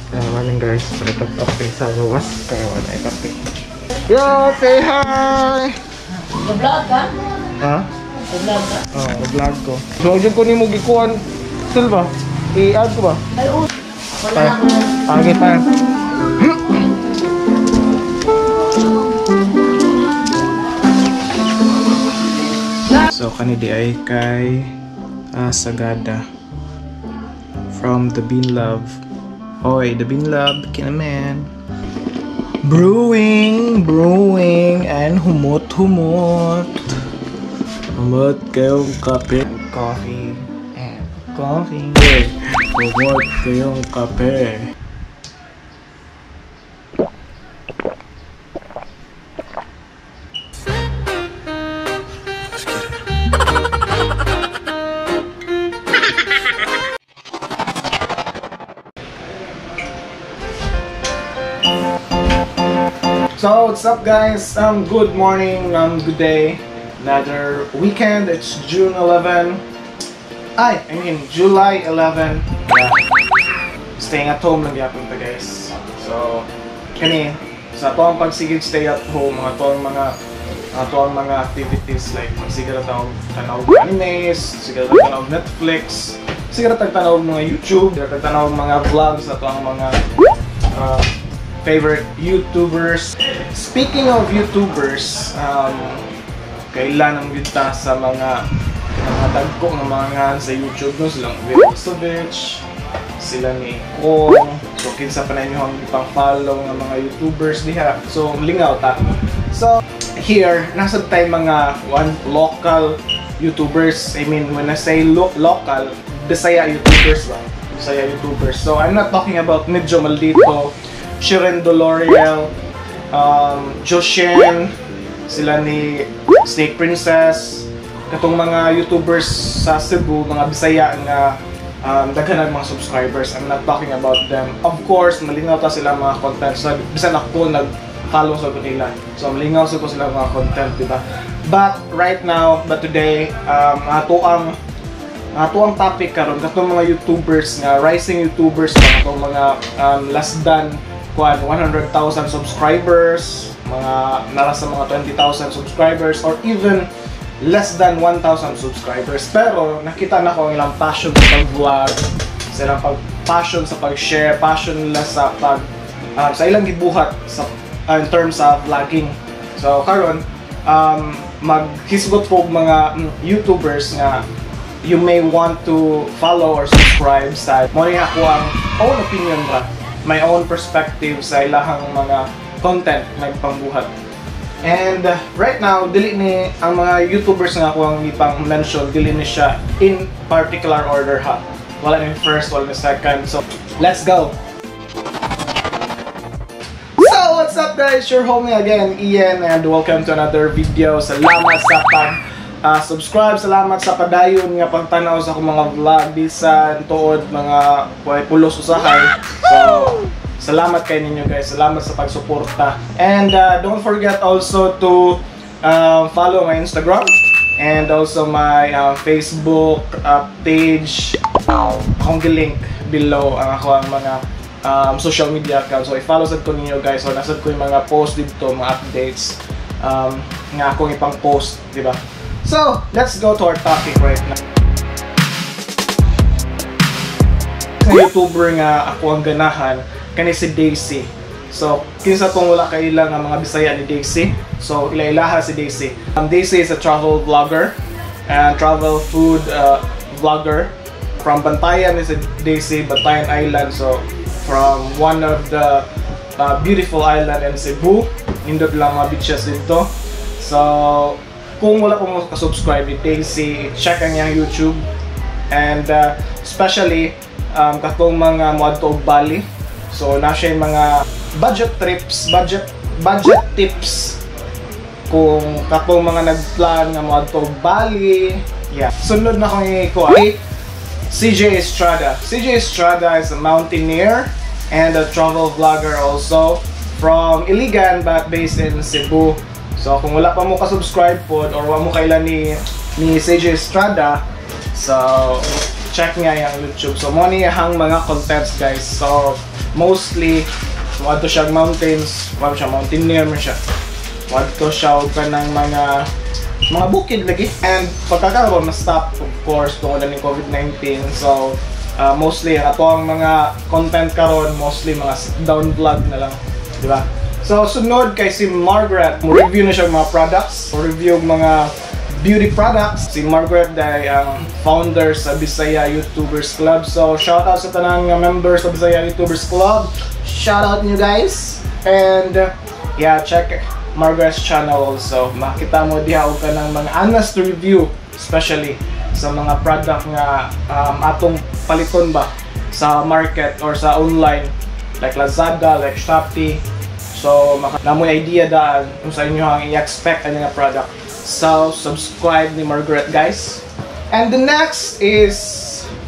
Morning guys, pakitag-kape sa gawas. Kaya wala ay kape. Yo, say hi! Vlog ka? Ha? Vlog ka? Oo, oh, vlog ko. So, dyan ko ni mo gikuan. Still ba? I-add ko ba? Ay, oo. Wala lang. Okay, pa. So, kani di ay kay Sagada. From The Bean Love. Oy, The Bean Love, kinaman. Brewing, brewing, and humot, humot. Humot kayong kape. Coffee, and coffee. Humot kayong kape. Let's get it. So, what's up guys? Good morning, good day. Another weekend. It's June 11. I mean July 11. Yeah. Staying at home lang gyapon ta guys. So, kani sa ato ang pagsigig stay at home, mga ato ang mga activities like magsigig ra tawag tanaw animes, sige ra tanaw Netflix, sige ra tanaw mga YouTube, sige ra tanaw mga vlogs, ato ang mga favorite YouTubers. Speaking of YouTubers, kailan ang ta sa mga dagko ng mga sa YouTube, no? Silang Wilsovich, sila ni Kong. So kinsa pa na inyo ang ipang-follow ng mga YouTubers diha. So lingaw ta. So here nasa tayo mga one local YouTubers. I mean, when I say local, Bisaya YouTubers ba? Bisaya YouTubers. So I'm not talking about Medyo Maldito, Shiren Doloriel, Joshen, sila ni Snake Princess, katong mga YouTubers sa Cebu, mga Bisaya nga daghan ang mga subscribers. I'm not talking about them. Of course, malingaw ta sila mga content. So, bisan ako nag-follow sa kanila. So, malingaw sa ko sila mga content, di ba? But right now, but today, ato ang topic karon katong mga YouTubers nga rising YouTubers, katong mga less than 100,000 subscribers, mga nara sa mga 20,000 subscribers, or even less than 1,000 subscribers. Pero nakita na ko ang ilang passion sa pag-vlog, sa ilang passion sa pag-share, passion nila sa pag sa ilang gibuhat sa in terms of vlogging. So karon maghisgot po mga YouTubers nga you may want to follow or subscribe sa. Mo ni ako ang own opinion ra, my own perspective sa ilahang mga content nagpangbuhat. And right now, dili ni ang mga YouTubers nga ako ang ipang mention, dili ni siya in particular order ha. Wala ni first, wala ni second. So, let's go! So, what's up guys? Your homie again, Ian, and welcome to another video. Salamat sa pag subscribe, salamat sa padayon nga pagtanaw sa akong mga vlog bisan tuod mga pulos usahay. So, salamat kay ninyo guys. Salamat sa pagsuporta. And don't forget also to follow my Instagram and also my Facebook page. Akong gi-link below ang ako ang mga social media accounts. So, i-follow sad ko ninyo guys. So, nasad ko yung mga post dito, mga updates nga akong ipang-post, di ba? So, let's go to our topic right now. YouTuber nga ako ang ganahan, kani si Daisy. So, kinsa tong wala kaila nga mga Bisaya ni Daisy. So, ila-ilaha si Daisy. Daisy is a travel vlogger and travel food vlogger from Bantayan is Daisy, Bantayan Island. So, from one of the beautiful island in Cebu. Nindot lang mga beaches dito. So, kung wala pong ka-subscribe ni Daisy, check ang iyang YouTube. And especially katong mga moadto og Bali. So na siya yung mga budget trips, budget tips kung katong mga nagplan nga moadto og Bali. Yeah. Sunod na akong ikuha. CJ Estrada. CJ Estrada is a mountaineer and a travel vlogger also from Iligan but based in Cebu. So kung wala pa mo ka-subscribe pod or wa mo kailan ni CJ Estrada, so Check nga yung YouTube. So mo ni ang mga contents, guys. So mostly moadto siya mountains, mo siya mountaineer man siya. Moadto siya og kanang mga bukid lagi. And pagkakaroon na stop, of course, tungod na ning COVID-19. So mostly ang ato ang mga content karon mostly mga sit down vlog na lang, di ba? So sunod kay si Margaret, mo review na siya og mga products, mo review og mga beauty products. Si Margaret day ang founder sa Bisaya YouTubers Club. So shout out sa tanang nga members sa Bisaya YouTubers Club. Shout out you guys. And yeah, check Margaret's channel also. Makita mo diha og kanang mga honest review, especially sa mga product nga atong paliton ba sa market or sa online like Lazada, like Shopee. So maka namoy idea daan kung sa inyo ang i-expect ani nga product. So subscribe ni Margaret, guys. And the next is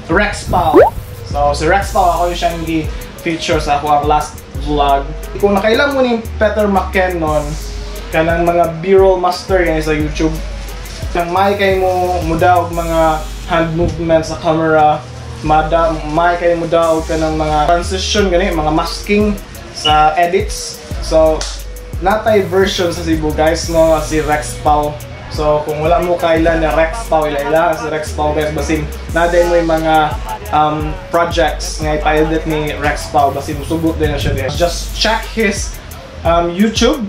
Rex Pao. So si Rex Pao, ako yung siyang gi-feature sa ako ang last vlog. Kung nakailan mo ni Peter McKinnon, kanang mga B-roll master yan sa YouTube. Kang may kay mo mudaw og mga hand movement sa camera, mada may kay mo daw kanang mga transition gani, mga masking sa edits. So natay version sa Cebu, guys, no, si Rex Pao. So kung wala mo kailan na Rex Pao, ila si Rex Pao, guys, basin naday mo yung mga projects nga ipa-edit ni Rex Pao, basin musugot din na siya diha. Just check his YouTube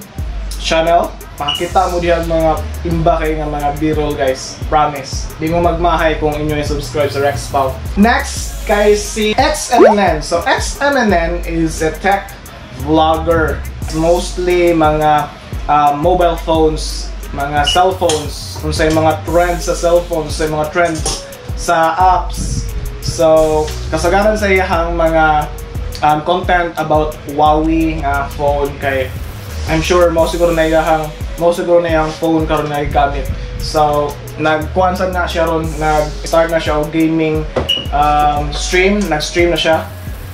channel. Makita mo diha mga imba kay nga mga B-roll, guys. Promise. Di mo magmahay kung inyo i-subscribe sa Rex Pao. Next kay si XMNN. So XMNN is a tech vlogger. Mostly mga mobile phones, mga cell phones, kung sa mga trends sa cellphones, sa mga trends sa apps. So kasagaran sa iyang mga content about Huawei nga phone kay I'm sure mo siguro na iyang phone karon na gamit. So nagkuan sad na siya ron, nag-start na siya og gaming stream, nag-stream na siya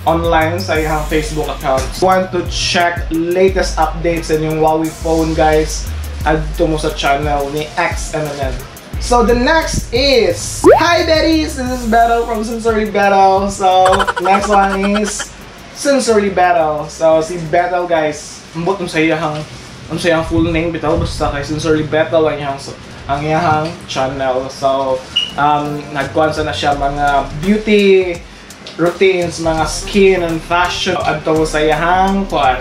online sa iyang Facebook account. Want to check latest updates sa inyong Huawei phone, guys, adto mo sa channel ni XMNN. So the next is, hi Betties! This is Battle from Sensory Battle. So next one is Sensory Battle. So si Battle, guys, ambot unsa iyang full name bitaw, basta kay Sensory Battle ang iyang channel. So nagkuan sa na siya mga beauty routines, mga skin and fashion adto sa iyang kuan,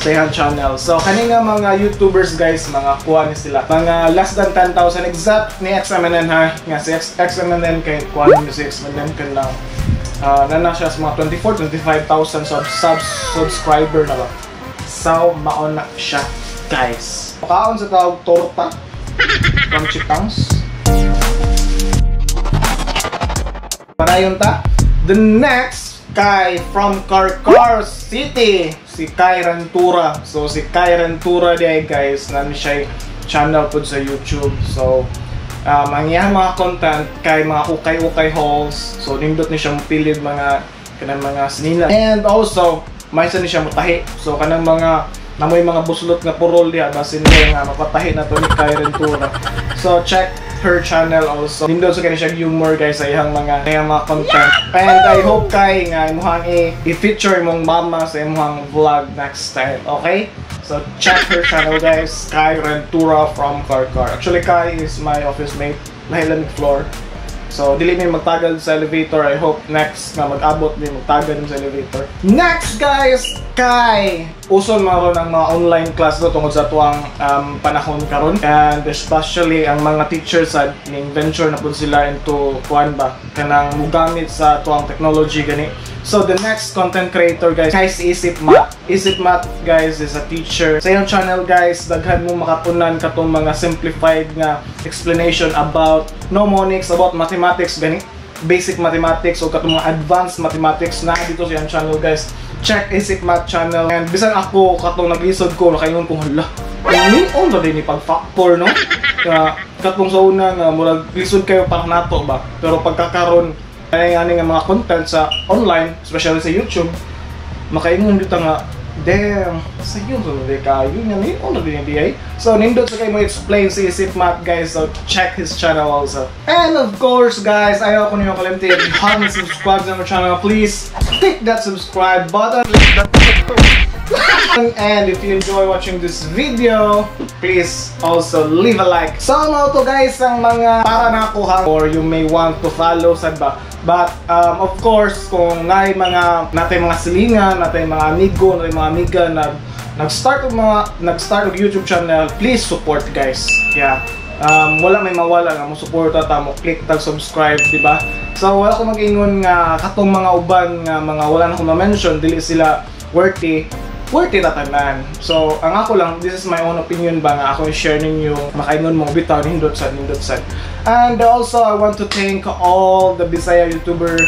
sa iyang channel. So kani nga mga YouTubers, guys, mga kuan ni sila. Mga less than 10,000 except ni XMNN ha. Nga si XMNN kay kuan ni si XMNN kan lang. Na siya sa mga 24, 25,000 subscriber na ba. So mao na siya, guys. Kaon sa tawag torta from Chitangs. Parayon ta. The next kay from Carcar City, si Kai Rentura. So si Kai Rentura di guys, nami siya channel pod sa YouTube. So ang iyang mga content kay mga ukay-ukay hauls. So nindot ni siya mopilid mga kanang mga sinila. And also may sa ni siya motahi. So kanang mga namoy mga buslot nga purol diha basin nga mapatahi na to ni Kai Rentura. So check her channel also. Nindot sa kani siya humor, guys, sa iyang mga content. And I hope kay nga imuhang i-feature imong mama sa imuhang vlog next time. Okay? So check her channel, guys. Kai Rentura from Carcar. Actually, Kai is my office mate. Lahi lang floor. So dili mi magtagal sa elevator. I hope next nga mag-abot mi magtagal mi sa elevator. Next, guys, kay uson man ron ang mga online class do tungod sa tuang panahon karon, and especially ang mga teachers sa ning venture na pud sila into kuan ba, kanang mugamit sa tuang technology gani. So the next content creator, guys, kay si Isip Math. Isip Math, guys, is a teacher. Sa iyang channel, guys, daghan mo makatunan katong mga simplified nga explanation about mnemonics, about mathematics gani, basic mathematics o katong mga advanced mathematics na dito sa iyang channel, guys. Check Isip Math channel. And bisan ako katong naglisod ko, nakaingon ko, hala, nion ba din ni pag-factor, no? Nga katong sa una nga murag lisod kayo para nato ba, pero pagkakaron ay ani nga mga content sa online, especially sa YouTube, makaingon dito nga Damn, sayo sa mga kayo nga ni ono din di ay. So nindot sa kay mo explain si Isip Math, guys. So check his channel also. And of course, guys, ayaw ko ninyo kalimti, if you haven't subscribed to our channel, please click that subscribe button. And if you enjoy watching this video, please also leave a like. So mao to, guys, ang mga para nakuha or you may want to follow sad ba. But of course, kung naay mga natay mga silingan, natay mga amigo, natay mga amiga na nag-start og YouTube channel, please support, guys. Yeah. Wala may mawala nga mo suporta ta, mo click tag subscribe, di ba? So wala ko mag-ingon nga katong mga uban nga mga wala na ko ma-mention dili sila worthy, worthy ta tanan. So, ang ako lang, this is my own opinion ba nga ako i-share ninyo, makaingon mo bitaw nindot sad, nindot sad. And also, I want to thank all the Bisaya YouTuber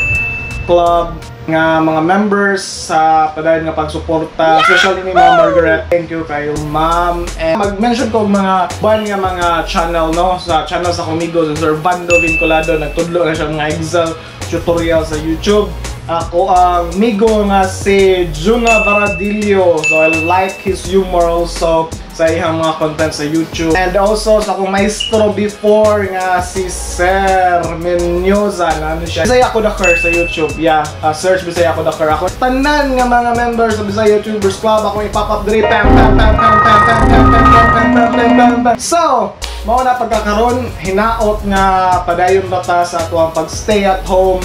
Club nga mga members sa padayon nga pagsuporta, especially ni Ma'am Margaret. Thank you kayo, ma'am. And mag-mention ko og mga buwan nga mga channel, no, sa channel sa Kumigo, sa Sir Vando Vinculado, nagtudlo na siya mga Excel tutorial sa YouTube. Ako ang migo nga si Juna Varadillo. So I like his humor also sa iyang mga content sa YouTube. And also sa akong maestro before nga si Sir Menyoza na ano siya. Bisaya ko the Curse sa YouTube. Yeah, search Bisaya ko the Curse. Ako tanan nga mga members sa Bisaya YouTubers Club, ako i-pop up diri, pam pam pam pam pam pam pam pam pam pam pam pam pam pam. So, mao na pagkakaron, hinaot nga padayon ba ta sa atuang pag-stay at home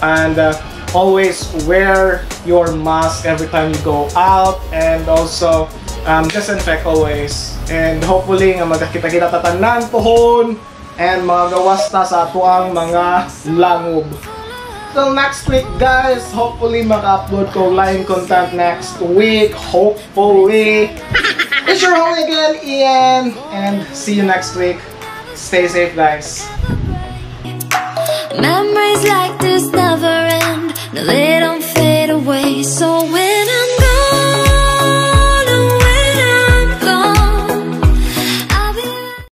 and always wear your mask every time you go out and also disinfect always, and hopefully nga magkakita-kita ta tanan pohon and magawas ta sa atuang mga langob. Till next week, guys, hopefully maka-upload ko live content next week, hopefully. It's your homie again, Ian, and see you next week. Stay safe, guys. Memories like this never end. No, they don't fade away. So when